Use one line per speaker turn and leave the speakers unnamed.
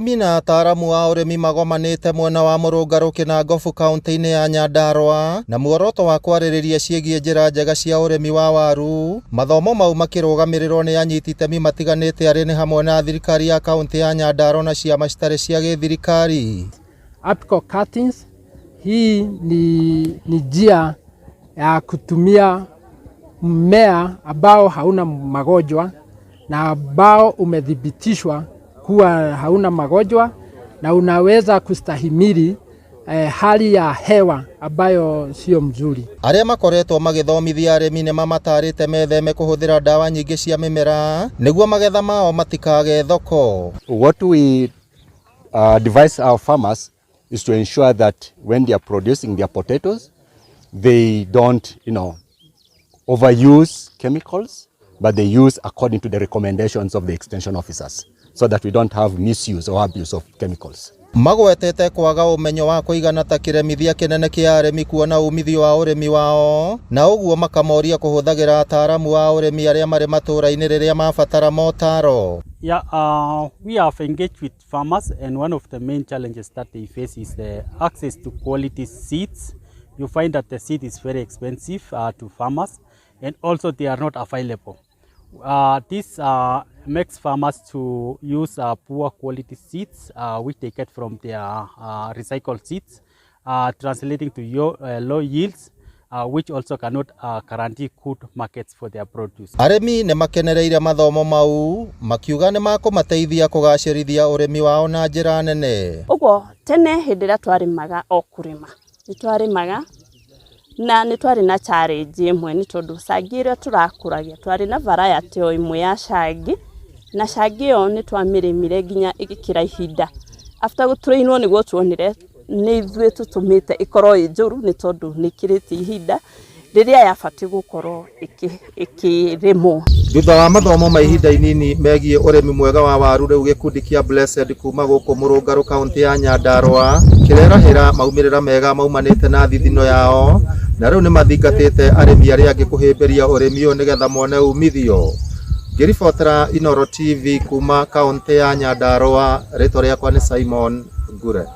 Arĩmi na ataaramu a ũrĩmi magomanĩte mwena wa Mũrũngarũ Kĩnangobu kaunti-inĩ ya Nyandarua na muoroto wa kwarĩrĩria ciĩgiĩ njĩra njega cia ũrĩmi wa waru. Mathomo mau makĩrũgamĩrĩrwo nĩ anyiti itemi matiganĩte arĩa nĩ hamwe na thirikari ya kaunti ya Nyandarua na ciama citarĩ cia gĩthirikari.
Apical cuttings, hii ni njia ya kutumia mmea ambao hauna magonjwa na ambao umethibitishwa kuwa hauna magonjwa na unaweza kustahimili hali ya hewa ambayo sio mzuri.
Arĩa makoretwo magĩthomithia arĩmi nĩ mamatarĩte metheme kũhũthĩra ndawa nyingĩ cia mĩmera nĩguo magetha mao matikage thoko.
What we advise our farmers is to ensure that when they are producing their potatoes, they don't overuse chemicals, but they use according to the recommendations of the extension officers, so that we don't have misuse or abuse of chemicals.
Magwetete kwaga ũmenyo wa kũigana ta kĩremithia kĩnene kĩa arĩmi kuona umithio wa ũrĩmi wao na ũguo makamoria kũhũthagĩra ataaramu a ũrĩmi arĩa marĩ matũũra-inĩ rĩrĩa mabatara motaro.
Yeah, we have engaged with farmers, and one of the main challenges that they face is the access to quality seeds. You find that the seed is very expensive to farmers, and also they are not available. This makes farmers to use poor quality seeds, which they get from their recycled seeds, translating to low yields, which also cannot guarantee good markets for their produce.
Arĩmi nĩ makenereire mathomo mau makiuga nĩ makũmateithia kũgacĩrithia ũrĩmi wao na njĩra nene.
Ũguo tene hĩndĩ ĩrĩa twarĩmaga o kũrĩma nĩ twarĩmaga na nĩ twarĩ na challenge ĩmwe, nĩ tondũ cangi ĩrĩa tũrakũragia, twarĩ na variety o ĩmwe ya cangi, na cangi ĩyo nĩ twamĩrĩmire nginya ĩgĩkĩra ihinda. After gũtrainwo nĩguo tuonire nĩ ithuĩ tũtũmĩte ĩkorwo ĩ njũru, nĩ tondũ nĩ ĩkĩrĩtie ihinda rĩrĩa yabatiĩ gũkorwo ĩkĩrĩmwo.
Thutha wa mathomo ma ihinda inini megiĩ ũrĩmi mwega wa waru, rĩu gĩkundi kĩa Blessed kuma gũkũ Mũrũngarũ kaunti ya Nyandarua kĩrerahĩra maumĩrĩra mega maumanĩte na thithino yao, na rĩu nĩ mathingatĩte arĩmi arĩa angĩ kũhĩmbĩria ũrĩmi ũyũ nĩgetha mone umithio. Ngĩribotera Inooro TV kuma kaunti ya Nyandarua, rĩtwa rĩakwa nĩ Simon Ngure.